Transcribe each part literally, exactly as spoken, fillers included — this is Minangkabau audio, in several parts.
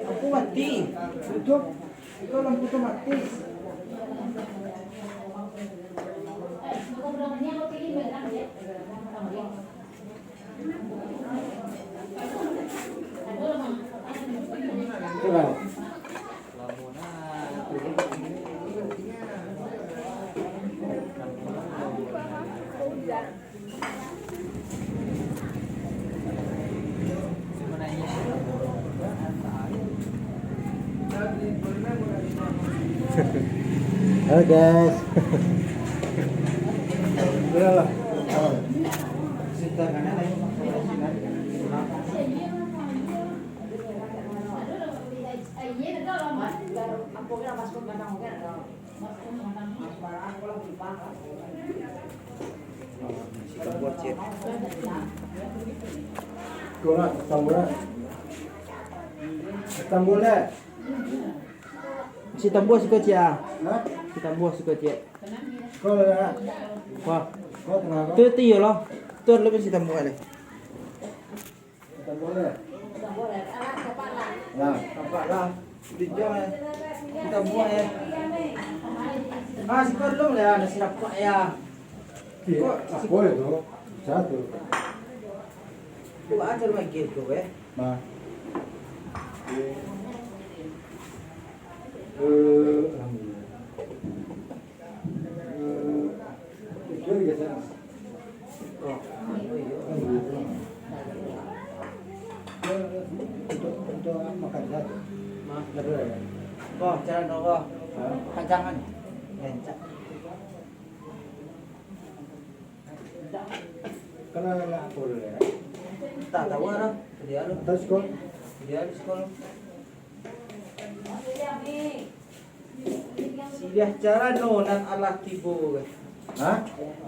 Lampu mati. Tutup. Iko lampu tu mati. Halo guys. Udah lah. Si tambua, cik. Kau nak tambua? Tambua dah. Si tambua siko, cik, ah. Hah? Si tambua siko, cik. Kau nak? Wah. Kau tengah kau? Tu, tu iyolah. Tu adalah si tambua ni. Tambua lah. Nah, tampak lah. Di jauh, eh. Kita buang, eh. Ah, siko dulu lah, nasi rapak ya. Iya, kok apa itu? Satu. Kok aja lagi tu, eh? Nah. Eh, alhamdulillah. Ko, cara no, ko. Panjangan. Lencak. Kan anak apa dulu ya? Tak tahu lah. Dia lu. Atas sekolah. Dia lu sekolah. Siriah carano nan alah tibo. Hah?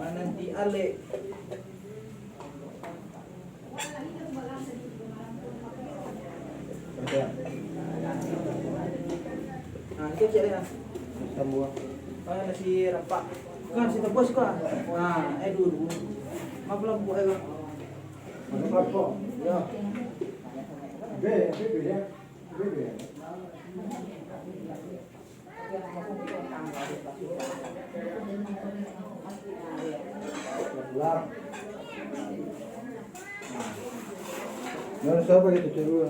Mananti alek. Nah, itu cek dia. Tambua. Ah, nasi rapak. Kan si tebus kau. Nah, eh dulu. Maaf lah buat eh. Ada apa? Ya. Be, be, be, ya. Be, be. Nah, siapa gitu dulu?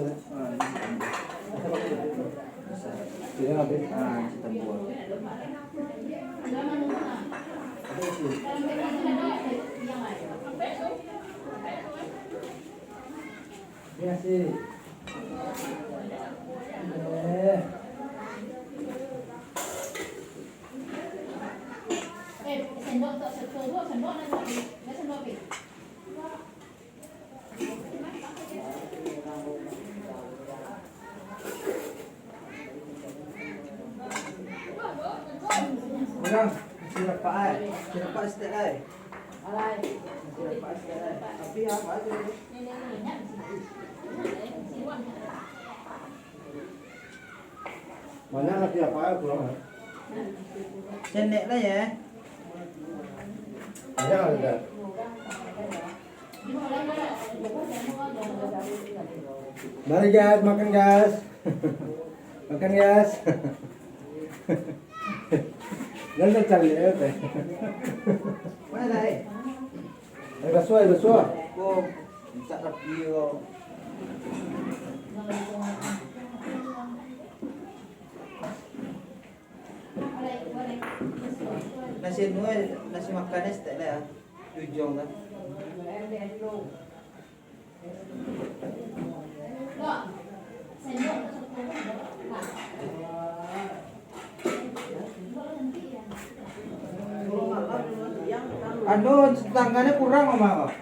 Tidak habis. Ah, kita buat. Iya sih. Eh. Eh, sendok tak satu, sendok nak satu. Dia sendok, Pi. Orang, nasi rapak ai. Nasi rapak sitek ai. Nasi rapak sitek ai. Tapi apa aja tu? Banyak nasi rapak ai kurang ai. Cenek lah ya. Banyak ada. Mari guys, makan guys. Makan guys. Jan cari, eh, teh. Mana dah, eh? Air basuah, air basuah. Ko, mintak rapi ko. Nasi anu, eh, nasi makan, eh, setek lah, ya. Jujung kan. Anu, tangannya kurang, Mama.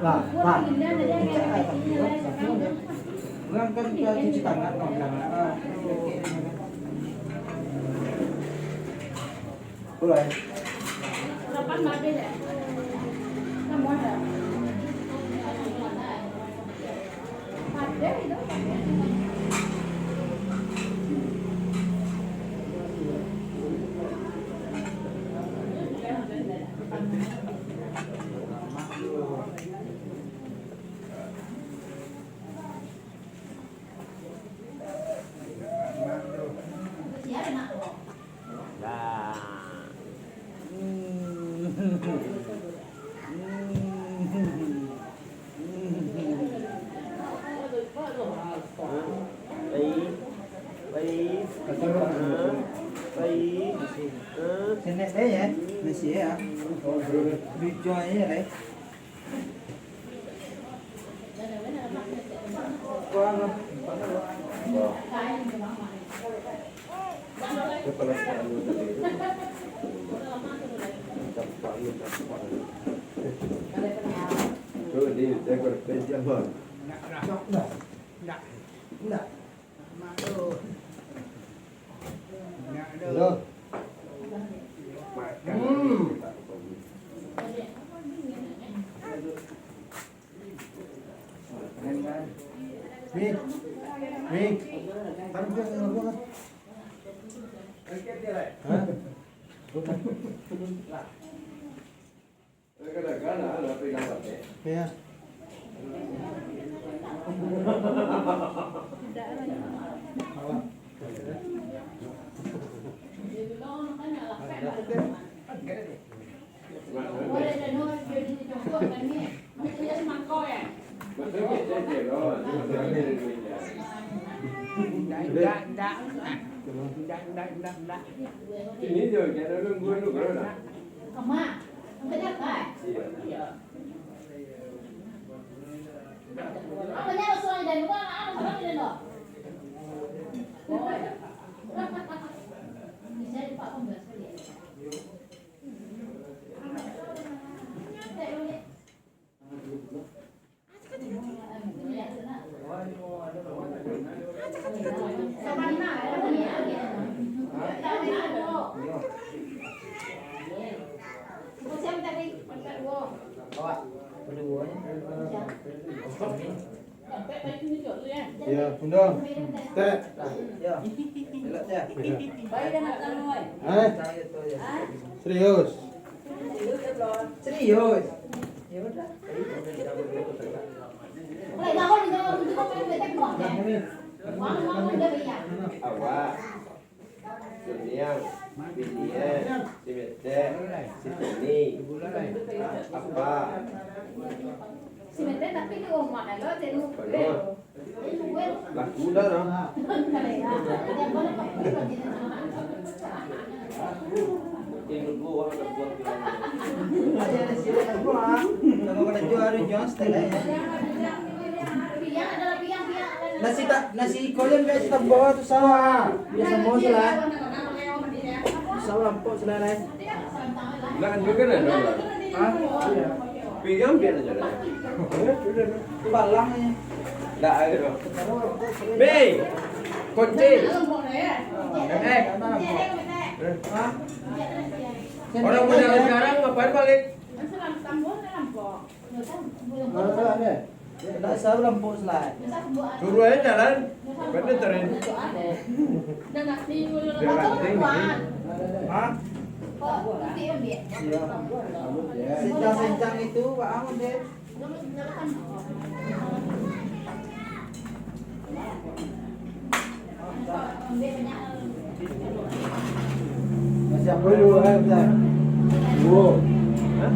Lah, lah. Urang kan ka cuci tangan, no, bilang, ah. Mulai. Sini deh ya, nasi ya. Lucu aja deh. Hello. Hmm. Ni, ni, taruh dia dalam gua. Hah? Iya. Ya, undang. Tek. Ya. Elok ya. Eh? Serius? Serius. Ya udah. Awak. Suniang, Binian, si Metek, si Teni, Apa. Si Metek tapi di rumah lo, jadi Bagus. Laku dah, nah. Mungkin nunggu orang dah buat bilang. Nasi tak, nasi kolen biasa tambah tu sah. Biasa mau sih lah. Sah lampok sih lah, lai. Nak juga ada, ada. Hah? Iya. Pinggang biar aja dah. Itu balang ni. Ndak ada. Be, kunci. Eh. Hah? Orang model sekarang ngapain balik? Ndak usah lampok slide. Suruh aja jalan. Kan dia terin. Dia ranting ni. Hah? Iya. Sencang-sencang itu, Pak Ahmad deh. Masih apa dulu kan, Ustaz? Dua. Hah?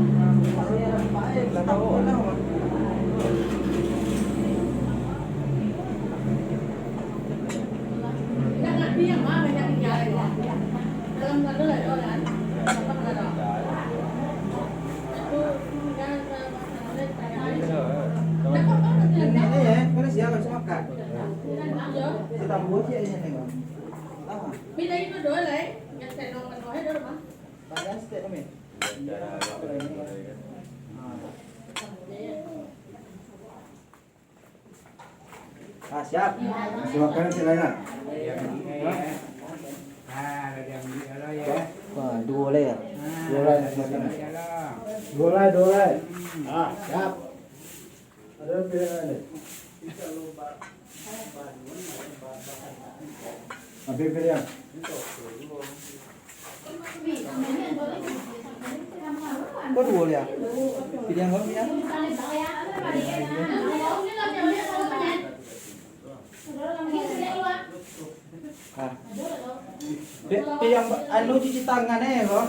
Ini ya, mana siapa langsung makan? Kita buat sih ini nih, Bang. Lama. Minta itu doa lah, eh. Yang saya nonton doa doa mah. Pakai stek kami. Ah, siap. Masih makan sih lain, ah? Hah? Ah, ada yang beli lah ya. Wah, dua lah ya. Ah, dua lah ada yang beli lah. Dua lah, dua lah. Hmm. Ah, siap. Ada pilihan ni. Habis pilihan. Kau dua dia. Pilihan kau pilihan. Ah. Dek, dek yang anu cuci tangan eh, bro.